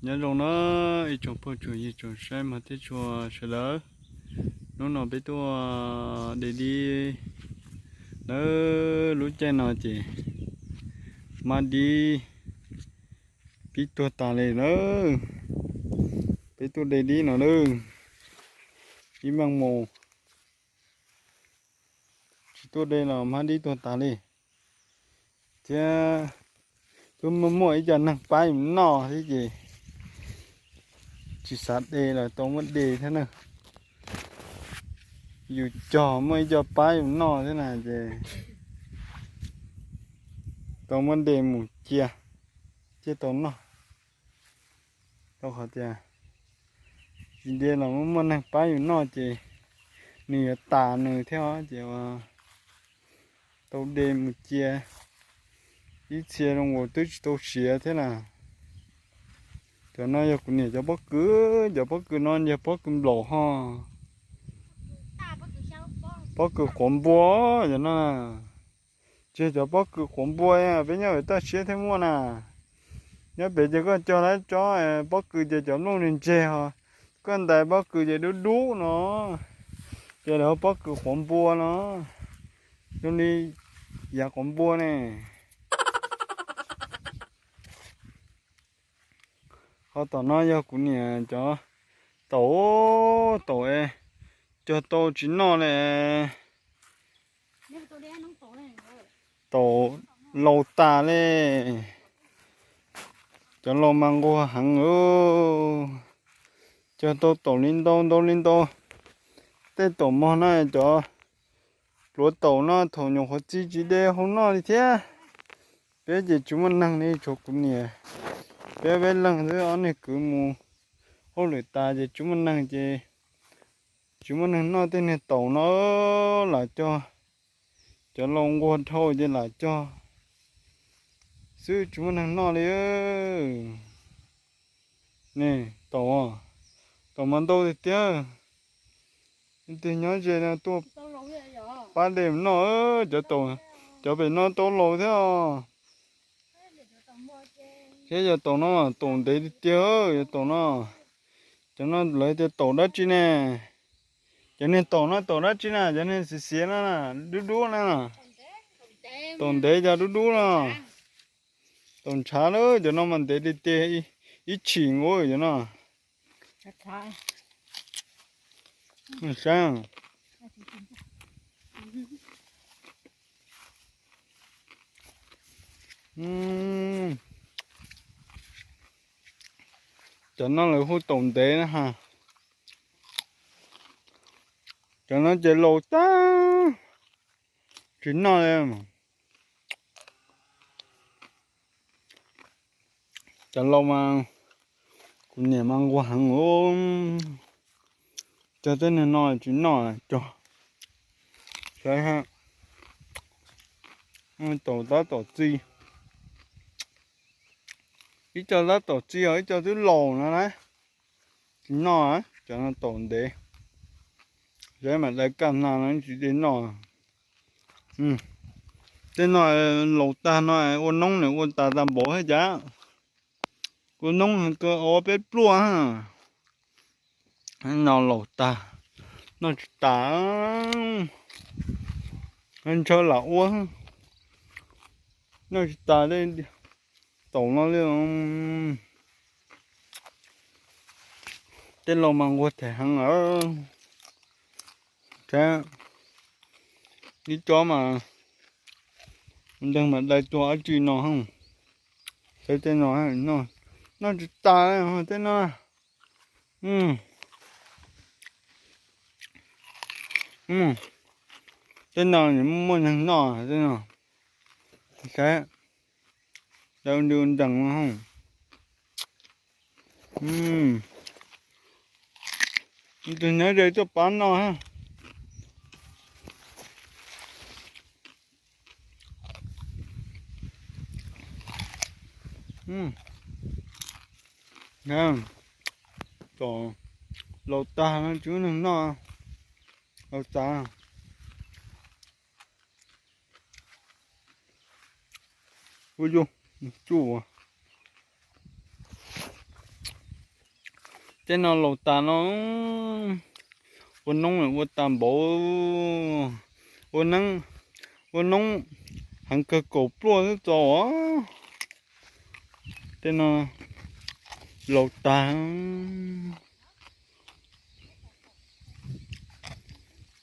Nyob zoo na ib tsoom phooj tsoom ywg tsoom saib mog thiab tshua sawv daws. Hnub no peb tuaj de dib. Lawv lub caij no ces hmab dib pib tuag tas li lawm. Peb tuaj de dib no lawm. Ib npaaj mus tsis tuaj de los hmab dib tuag tas li. Thiab twb muaj muaj ib co neeg pab yus noj thiab ces tsis xav de los tau muab de thiab na. Yus cog muaj ib co pab yus noj thiab na ces tau muab de mus cia thiaj tau noj. Rau qhov tias tsis de los muaj neeg pab yus noj ces nws yuav tas nws thiab os, ces ua tau de mus cia ib txhia zoo nkaus twb tsis tau siav thiab na. Cov no yog kuv niam cov pob kws, cov pob kws no yog pob kws nplaum ho. Pob kws quav npua cov no. Tsis yog cov pob kws quav npua, peb nyob pem toj siab thiaj muaj na. Nyob pem ces koj cog lawv tsob pob kws ces cov nplooj ntseg ntseg ho, koj ntais pob kws ces dub dub no, ces lawv hu pob kws quav npua no, zoo li yav quav npua ne. Ho tom no yog kuv niam cov taum, taum es cog tau tsis noj li. Taum laus tas li. Cov laus mas nquag heev. Cog tau taum li ntau ntau li ntau. Tej taum mog no cov pluav taum no thaum nyuam qhuav txi tsis de hau noj li thiab. Peb ces tsis muaj neeg li, tshuav kuv niam. Peb peb leeg xwb, ob niag kwv mus hauj lwm tas ces tsis muaj neeg ces tsis muaj neeg noj tej niag taum no. Lam cog, cov laus nquag dhau ces lam cog xwb tsis muaj neeg noj li. Ne, taum, taum mas ntau tiag tiag. Leej twg nyob ze no tuaj pab de noj. Cov, cov pem no tau laus thiab os. Thiab yog taum no mas taum ntev tiag tiag, yog taum no. Cov no lawv tias taum dab tsi ne? Cov niag taum no taum dab tsi na? Cov niag xiav xiav no, dub dub na. Taum ntev cov dub dub no. Taum ntshav lawm, cov no mas ntev tiag tiag, ib tshim nkaus cov no. Saib, cov no lawv hu taum ntev na ha. Cov no ces laus tag, tsis noj li. Cov laus mas kuv niam mas nquag heev. Cog tej niag no tsis noj cog. Saib, taum tab tom txi. Ib co tab tom txi os, ib co twb laus no na. Tsis noj, cov no taum ntev. Saib mam dai kaj hna no tsis de noj. Tej no laus tag no ua noob nws ua tas tas npaum thiab cas. Ua noob ko ua peb pluaj. No laus tag, noj tsis tas. Ntshaw lam ua, noj tsis tas li. Taum no li. Tej laus mas nquag them heev lawm. Saib, ib co mas nteeg mas dai tuag dab tsi no. Saib tej no, noj tsis tas tej no. Tej no muaj neeg noj tej no. Saib, dai ntees no. Tus nyob ze tuaj pab noj. Tom laus tag no tsis muaj neeg noj, laus tag. Ua yus tsuj. Tej no laus tas no, ua noob ua tas npaum, ua neeb, ua noob heev kawg kaum pluaj xwb txo os. Tej no laus tas,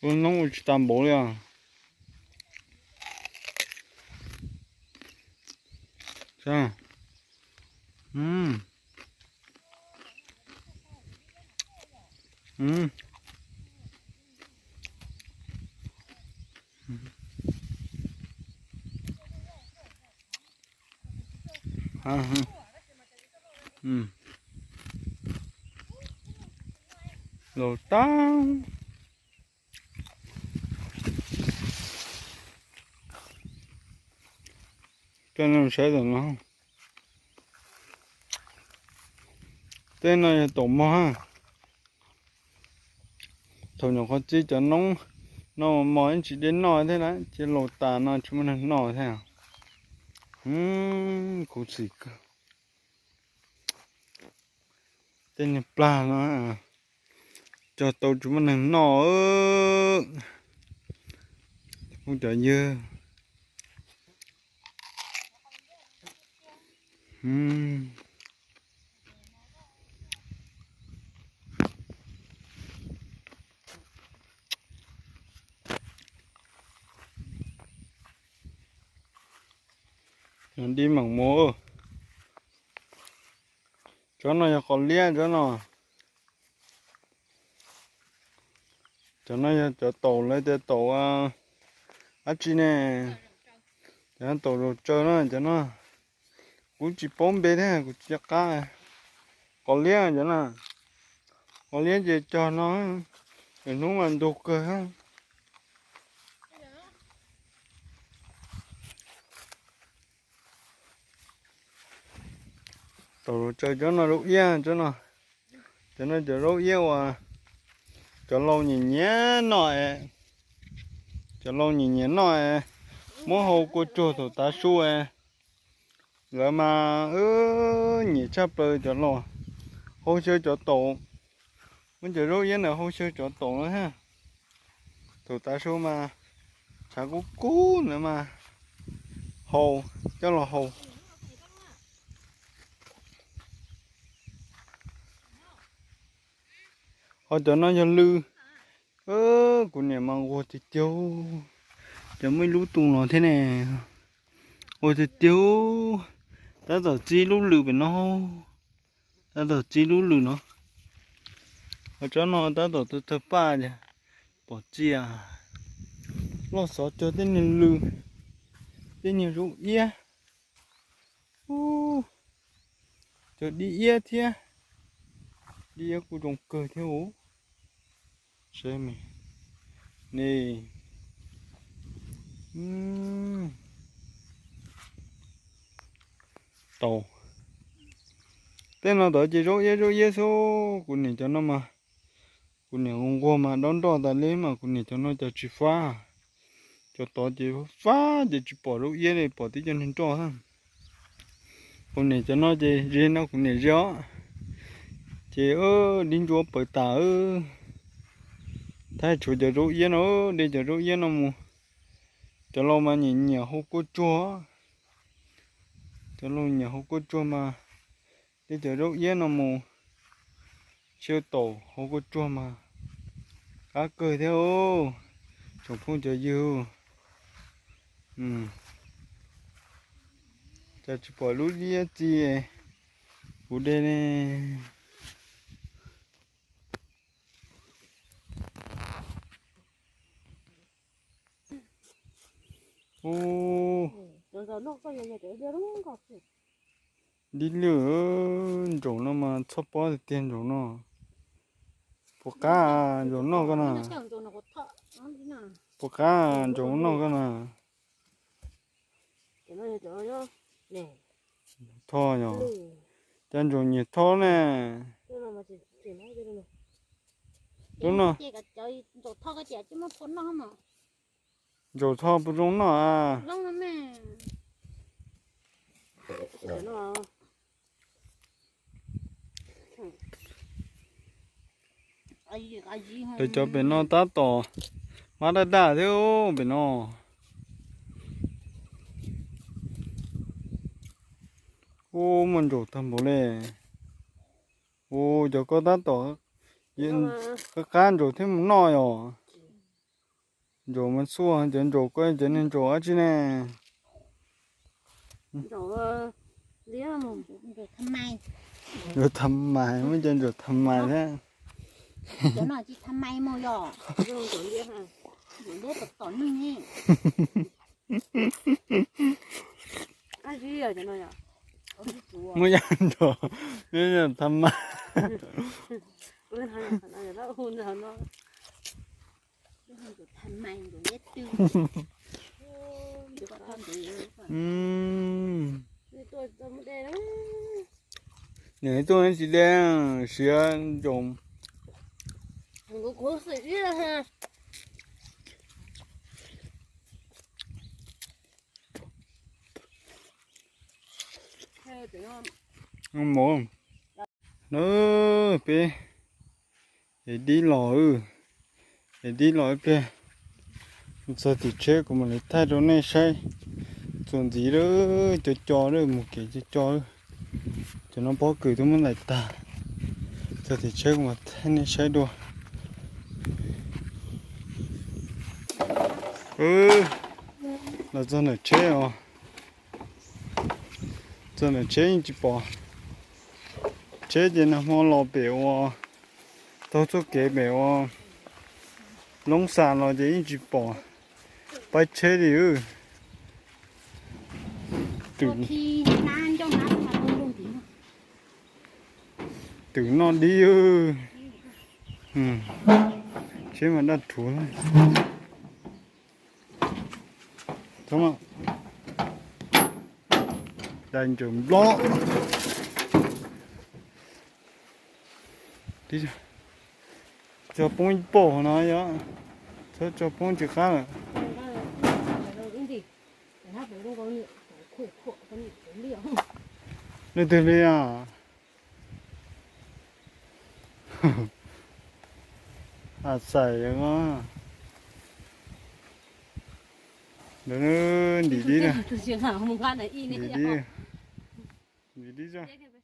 ua noob ua tsis tas npaum li os. Laus tas. Coj nej saib tam no, tej no yog taum mog. Thaum nyuam qhuav txi cov noob no mos ib tsis deb noj thiab na, ces laus tas no tsis muaj neeg noj thiab. Khuv xim kawg. Tej niag plag no cog tau tsis muaj neeg noj. Phooj cov ywg, dib meem mus. Cov no yog qos liab cov no. Cov no yog cov taum lawv tias taum dab tsi ne, cov taum zaum tsaws no cov no. Kuv tsis paub npe thiab kuv tsis nco qab. Qos liab cov no, qos liab ces cog no, lwm hnub mas ntug kawg. Taum zaum tsaws cov no zaub iab cov no. Cov no cov zaub iab uas cov laus nyiam nyiam noj es, cov laus nyiam nyiam noj es, muab hau kua tsuag thaum tav su es. Lawv mas nyiam tshaj plaws cov laus hau xyaw cov taum. Muab cov zaub iab ntawd hau xyaw cov taum no thiab. Thaum tav su mas tshav kub kub ntawd mas hau, coj los hau. Ho cov no yog lw. Kuv niam mas nquag tiag tiag, cov muaj ib lub tu no thiab ne. Nquag tiag tiag, tab tom txi lub lw pem no, tab tom txi lub lw no. Ho tsob no tab tom tawg tawg paj ces pom txias. Loj xov cog tej niag lw, tej niag zaub iab. Cog dib iab thiab, dib iab kuj zoo kawg thiab. Saib me, ne, tau. Tej no tod ces zaub iab zaub iab xwb. Kuv niam cov no mas, kuv niam nquag mas dob nroj tas li mas kuv niam cov no cov tsis fab. Cov tod ces fab ces tsis pom zaub iab li, pom tib co niag nroj xwb. Kuv niam cov no ces ze no kuv niam ze os. Ces dib ntsuab pawv tas. Thaum tshuav cov zaub iab no, de cov zaub iab no mus. Cov laus mas nyiam nyiam hau kua tsuag. Cov laus nyiam hau kua tsuag mas de cov zaub iab no mus xyaw taum hau kua tsuag mas qab kawg thiab. Tsoom phooj cov ywg, cas tsis pom lub dib iab txi kuv de ne. Dib lwj, ntsaum no mas txhob pob tiag tiag ntsaum no. Puas qab ntsaum noj koj na? Puas qab ntsaum noj koj na? Tho yog, cas ntsaum nyiam tho ne? Lub no, ntsaum tho puas zoo noj a? Zoo no me. Cov no, Lawv cov pem no tab tom mab daj daj thiab pem no. Ub, muaj ntsaum tag npaum li. Ub, cov koj tab tom qab qab ntsaum thiab mus noj yom. Ntsaum mas xuaj cov ntsaum ko, cov niag ntsaum dab tsi ne? Ntsaum tham mais, muaj cov ntsaum tham mais thiab. Muaj yam ntsaum, muaj yam tham mais. Nws tuaj tsis de, siav ntsaum. Mus na, peb es dib los, es dib los ib pliag. Txog tim tsheb kuv mam li thaij rau nej saib. Txuas ntxiv lawm, co co lawm, mus kev co co lawm. Cov no pob kws twb muab ntais tag. Txog tim tsheb kuv mam thaij nej saib dua. Los txog ntawm tsheb os. Txog ntawm tsheb yeej tsis pom. Tsheb ces nag hmo los pem ua, taug txoj kev pem ua Loob Xas los ces yeej tsis pom pab tsheb li. Twm noj dib. Tsheb mas daj rhuv. Dais ntsaum nplob. Tso poob ib pob no yog, txhob tso poob tsis qab lawm. Leej twg li os? A xais, ntim dib, ntim dib, ntim dib.